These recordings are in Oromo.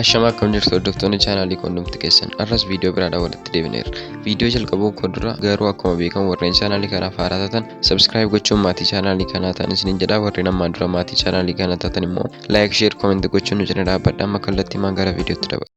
Ashamaa, akkam jirtu hordoftoonni chaanaalii Koondumti keessan? Har'as viidiyoo biraadhaan walitti deebineerra. Viidiyoo jalqabuu koo dura garuu akkuma beekamu warreen chaanaalii kanaaf haaraa taatan subscribe gochuun maatii chaanaalii kanaa ta'an isiniin jedha. Warreen ammaan dura maatii chaanaalii kanaa taatan immoo like, share, comment gochuun nu cina dhaabbadha. Amma kallattii maan gara viidiyootti dabarra.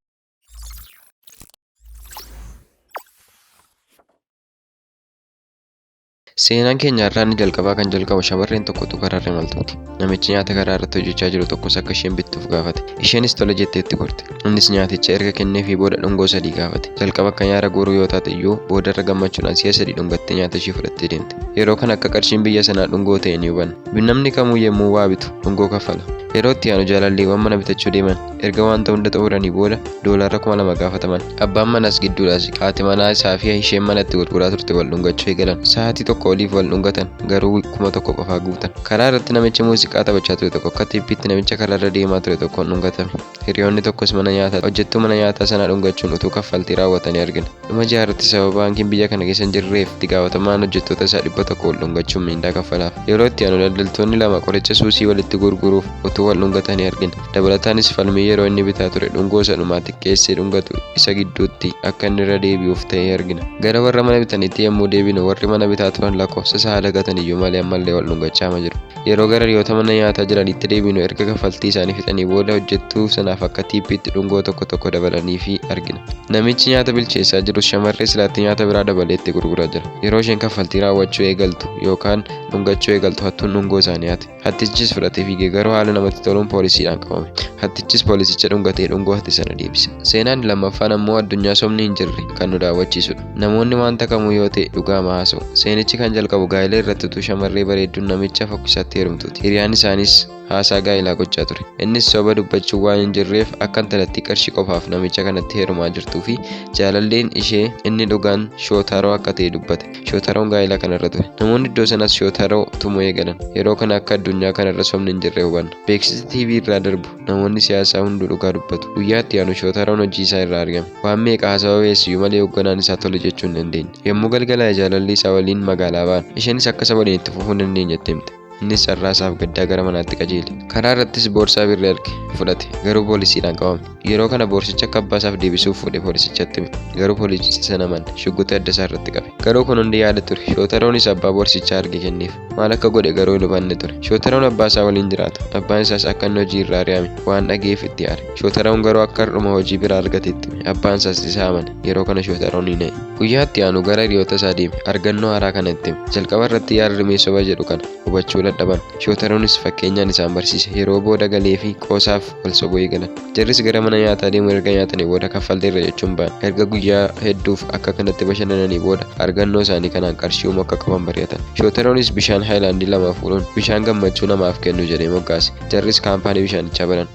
Seenaan keenya har'aa inni jalqabaa kan jalqabu shamarreen tokkotu karaarra imaltuuti. Namichi nyaata karaa irratti hojjechaa jiru tokkos akka isheen bittuuf gaafate. Isheenis tole jettee itti gorte. Innis nyaaticha erga kenneefii booda dhungoo sadii gaafate. Jalqaba akka nyaara guuruu yoo taate iyyuu boodarra gammachuudhaan si'a sadii dhungattee nyaata ishii fudhattee deemte. Yeroo kana akka qarshiin biyya sanaa dhungoo ta'e ni hubanna. Namni kamuu yommuu waa bitu dhungoo kaffala. Yeroo itti aanu jaalalleewwan mana bitachuu deeman. Erga wanta hunda xumuranii booda doolaara 2000 gaafataman. Abbaan manaas gidduudhaa siqe. Haati manaa isaa fi isheen mana itti gurguraa turte wal dhungachuu eegalan. Sa'aatii tokko oliif wal dhungatan, garuu 1000 qofaa guutan. Karaa irratti namichi muuziqaa taphachaa ture tokko akka tiippiitti namicha karaa irra deemaa ture tokkoon dhungatame. Hiriyoonni tokkos mana nyaataa hojjettuu mana nyaataa sanaa dhungachuun utuu kaffaltii raawwatanii argina. Dhuma ji'aa irratti sababa baankiin biyya kana keessa hin jirreef itti gaafatamaan hojjettoota isaa 100 wal dhungachuun miindaa kaffalaaf. Yeroo itti aanu daldaltoonni lama qoricha suusii walitti gurguruuf utuu wal dhungatanii argina. Dabalataanis falmii yeroo inni bitaa ture dhungoo isa dhumaa xiqqeessee dhungatu isa gidduutti akka inni irra deebi'uuf ta'e argina. Gara warra mana bitaniitti yommuu deebinu warri mana bitaa turan lakkoofsa isaa dagatan iyyuu malee ammallee wal dhungachaa jiru. Yeroo gara hiriyoota mana nyaataa jiraniitti deebinu erga kaffaltii isaanii fixanii booda hojjettuu sanaaf akka tiippiitti dhungoo tokko tokko dabalaniifii argina. Namichi nyaata bilcheessaa jirus shamarree silaatti nyaata biraa dabalee itti gurguraa jira. Yeroo isheen kaffaltii raawwachuu eegaltu yookaan dhungachuu eegaltu hattuun dhungoo isaanii hate. Hattichis fudhatee fiigee garuu haala namatti toluun poolisiidhaan qabame. Hattichis poolisicha dhungatee dhungoo hate sana deebise. Seenaan lammaffaan ammoo addunyaa sobni hin jirre kan nu daawwachiisudha. Namoonni wanta kamuu yoo ta'e dhugaama haasa'u. Seenichi kan jalqabu gaa'ela irratti utuu shamarree bareedduun namicha fokkisaatti heerumtuuti. Hiriyaan isaanis haasaa gaa'elaa gochaa ture. Innis soba dubbachuun waan hin jirreef akka intalattii qarshii qofaaf namicha kanatti heerumaa jirtuu fi jaalalleen ishee inni dhugaan Shootaroo akka ta'e dubbate. Shootaroon gaa'ela kanarra ture. Namoonni iddoo sanas Shootaroo tumuu eegalan. Yeroo kana akka addunyaa kanarra sobni hin jirre hubanna. Beeksisi TV irraa darbu namoonni siyaasaa hunduu dhugaa dubbatu. Guyyaa itti aanu Shootaroon hojii isaa irraa argame. Waan meeqa haasawa beessiyyuu malee hoogganaan isaa tole jechuu hin dandeenye. Yommuu galgalaa'e jaalalli isaa waliin magaalaa ba'an. Isheenis akka isa waliin itti fufuu hin dandeenye itti himte. Innis carraa isaaf gaddaa gara manaatti qajeele. Karaa irrattis boorsaa birrii arge fudhate, garuu poolisiidhaan qabame. Yeroo kana boorsicha akka abbaa isaaf deebisuuf fuudhe poolisichatti hime. Garuu poolisichi sana amanne, shugguxii adda isaa irratti qabe. Garuu kun hundi yaada ture. Shootaroonis abbaa boorsichaa arge kenneef. Maal akka godhe garuu hin hubanne ture. Shootaroon abbaa isaa waliin jiraata. Abbaan isaas akka inni hojii irraa ari'ame waan dhaga'eef itti aare. Shootaroon garuu akka har'uma hojii biraa argate itti hime. Abbaan isaas isa amane. Yeroo kana Shootaroon ni na'e. Guyyaa itti aanu gara hiriyoota isaa deeme. Argannoo haaraa kana itti hime. Jalqaba irratti yaada rimee soba jedhu kana hubachuu dadhaban. Shootaroonis fakkeenyaan isaan barsiise. Yeroo booda galee fi qoosaaf wal sobuu eegalan. Jarris gara mana nyaataa deemuun erga nyaatanii booda kaffalteerra jechuun ba'an. Erga guyyaa hedduuf akka kanatti bashannananii booda argannoo isaanii kanaan qarshii uumuu akka qaban mari'atan. Shootaroonis bishaan haayilaandii lama fuudhuun bishaan gammachuu namaaf kennu jedhee moggaase. Jarris kaampaanii bishaanichaa banan.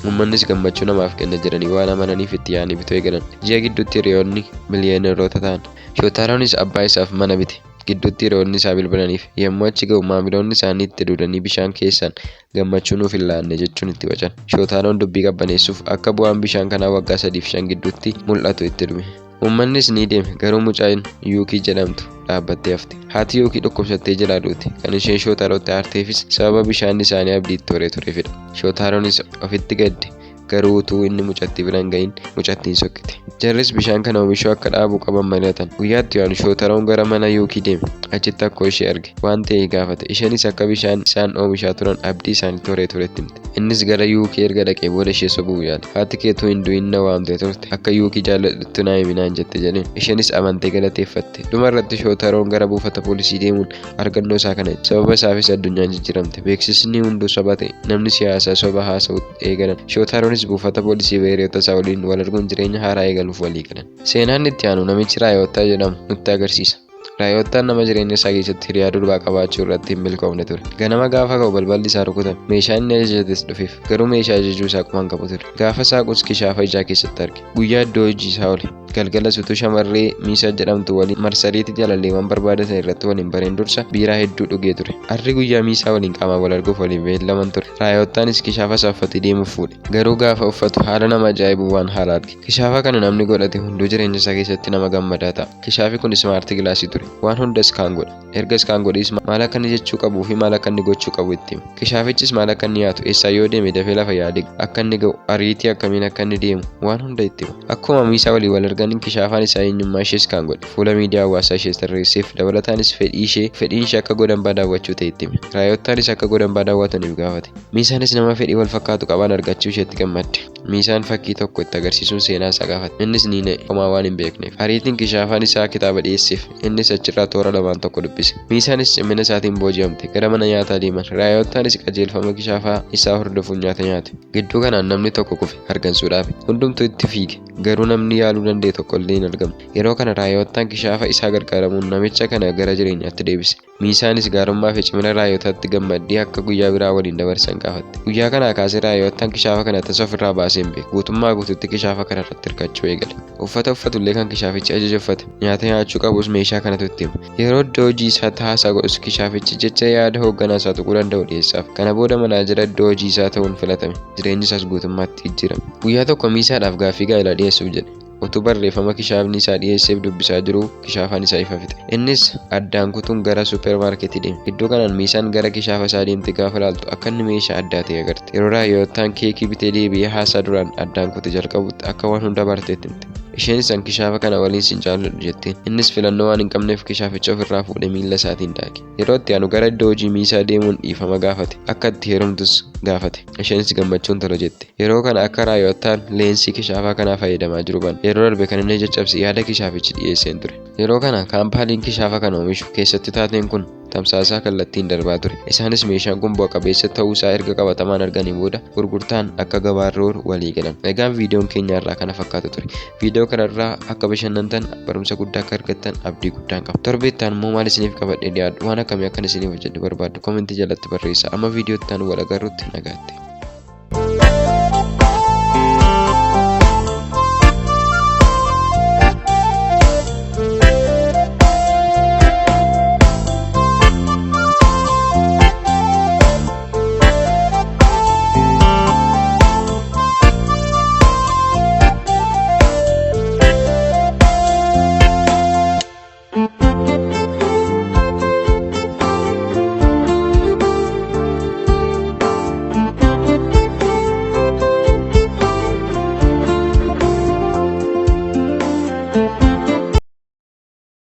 Uummannis gammachuu namaaf kenna jedhanii waan amananiif itti yaa'anii bituu eegalan. Ji'a gidduutti hiriyoonni miliyooneroota ta'an. Shootaroonis abbaa isaaf mana bite. Gidduutti hiriyoonni isaa bilbilaniif. Yommuu achi ga'u maamiloonni isaanii itti duudanii bishaan keessan gammachuu nuuf hin laanne jechuun itti wacan. Shootaroon dubbii qabbaneessuuf akka bu'aan bishaan kanaa waggaa 3 fi 5 gidduutti mul'atu itti hime. Uummannis ni deeme, garuu mucaan Yuukii jedhamtu dhaabbattee hafte. Haati Yuukii dhukkubsattee jalaa duute. Kan isheen Shootarootti aarteefis sababa bishaan isaanii abdii itti horee tureefidha. Shootaroonis ofitti gadde, garuu utuu inni mucattii bira hin gahin mucattiin sokkite. Jarris bishaan kana oomishuu akka dhaabuu qaban mari'atan. Guyyaa itti aanu Shootaroon gara mana Yuukii deeme. Achitti akkoo ishee arge. Waan ta'e gaafate. Isheenis akka bishaan isaan oomishaa turan abdii isaanitti horee turetti himte. Innis gara Yuukii erga dhaqee booda ishee sobuuf yaale. Haati kee utuu hin du'in na waamtee turte. Akka Yuukii jaalladhutti naa himi naan jette jedheen. Isheenis amantee galateeffatte. Dhuma irratti Shootaroon gara buufata poolisii deemuun argannoo isaa kana ibse. Sababa isaafis addunyaan jijjiiramte. Beeksisni hunduu soba ta'e. Namni siyaasaa soba haasa'uu eegalan. Shootaroonis buufata poolisii ba'ee hiriyoota isaa waliin wal arguun jireenya haaraa eegaluuf walii galan. Seenaan itti aanu namichi Raayoottaa jedhamu nutti agarsiisa. Raayoottaan nama jireenya isaa keessatti hiriyaa durbaa qabaachuu irratti hin milkoofne ture. Ganama gaafa ka'u balballi isaa rukutame. Meeshaan inni ajajates dhufeef. Garuu meeshaa ajajuu isaa quba hin qabu ture. Gaafa saaqus kishaafa ijaa keessatti arge. Guyyaa iddoo hojii isaa oole. Galgalas utuu shamarree Miisaa jedhamtu waliin marsariitii jaalalleewwan barbaadatan irratti waliin bareen dursa biiraa hedduu dhugee ture. Har'i guyyaa Miisaa waliin qaamaan wal arguuf waliin beellaman ture. Raayottaanis kishaafa isaa uffatee deemuuf fuudhe. Garuu gaafa uffatu haala nama ajaa'ibu waan haala arge. Kishaafa kana namni godhate hunduu jireenya isaa keessatti nama gammadaa ta'a. Kishaafi kun ismaarti gilaasii ture. Waan hunda iskaan godha. Erga iskaan godhees maal akka inni jechuu qabuu fi maal akka inni gochuu qabu itti hima. Kishaafichis maal akka inni nyaatu, eessaa yoo deeme dafee lafa yaade akka inni ga'u, ariitii akkamiin akka inni deemu waan hunda itti hima. Akkuma Miisaa waliin wal arganiin kishaafaan isaa eenyummaa ishee iskaan godhe. Fuula miidiyaa hawaasaa ishees tarreesseef. Dabalataanis fedhii ishee fedhiin ishee akka godambaa daawwachuu ta'e itti hime. Raayottaanis akka godambaa daawwataniif gaafate. Miisaanis nama fedhii wal fakkaatu qaban argachuu isheetti gammadde. Miisaan fakkii tokko itti agarsiisuun seenaa isaa gaafate. Innis ni na'e, homaa waan hin beekneef. Ariitiin kishaafaan isaa kitaaba dhiyeesseef. Innis achirraa toora lamaan tokko dubbise. Miisaanis cimina isaatiin booji'amte. Gara mana nyaataa deeman. Raayottaanis qajeelfama kishaafaa isaa hordofuun nyaata nyaate. Gidduu kanaan namni tokko kufe hargansuu dhaabe. Hundumtuu itti fiige. Garuu namni yaaluu danda'e tokko illee hin argamne. Yeroo kana Raayottaan kishaafa isaa gargaaramuun namicha kana gara jireenyaatti deebise. Miisaanis gaarummaa fi cimina Raayotaatti gammaddee akka guyyaa biraa waliin dabarsan gaafatte. Guyyaa kanaa kaasee Raayottaan kishaafa kana tasa ofirraa baasee hin beeku. Guutummaa guutuutti kishaafa kana irratti hirkachuu eegale. Uffata uffatullee kan kishaafichi ajaje uffata. Nyaata nyaachuu qabus meeshaa kanatu itti hima. Yeroo iddoo hojii isaatti haasaa godhus kishaafichi jecha yaada hoogganaa isaa tuquu danda'u dhiyeessaaf. Kana booda manaajera iddoo hojii isaa ta'uun filatame. Jireenyi isaas guutummaatti jijjiirame. Guyyaa tokko Miisaadhaaf gaaffii gaa'elaa dhiyeessuuf jedhe. Utuu barreeffama kishaafni isaa dhiyeesseef dubbisaa jiruu kishaafaan isaa ifa fixe. Innis addaan kutuun gara suupermaarkeetii deeme. Gidduu kanaan Miisaan gara kishaafa isaa deemte gaafa ilaaltu akka inni meeshaa addaa ta'e agarte. Yeroo Raayottaan keekii bitee deebi'ee haasaa duraan addaan kute jalqabutti akka waan hunda barteetti himte. Isheenis an kishaafa kana waliin sin jaalladhu jetteen. Innis filannoo waan hin qabneef kishaaficha ofirraa fuudhee miilla isaatiin daake. Yeroo itti aanu gara iddoo hojii Miisaa deemuun dhiifama gaafate. Akka itti heerumtus gaafate. Isheenis gammachuun tola jette. Yeroo kana akka Raayottaan leensii kishaafaa kanaa fayyadamaa jiru ban. Yeroo darbe kan inni caccabse yaada kishaafichi dhiyeesseen ture. Yeroo kana kaampaaniin kishaafa kana oomishu keessatti taateen kun tamsaasaa kallattiin darbaa ture. Isaanis meeshaan kun bu'a qabeessa ta'uu isaa erga qabatamaan arganii booda gurgurtaan akka gabaarra oolu walii galan. Egaan viidiyoon keenya irraa kana fakkaatu ture. Viidiyoo kanarraa akka bashannantan barumsa guddaa akka argattan abdii guddaan qaba. Torbee itti aanu immoo maal isiniif qabadhee dhiyaadhu waan akkamii akkan isiniif hojjedhu barbaaddu komentii jalatti barreessaa. Amma viidiyoo itti aanu wal agarrutti nagaatti.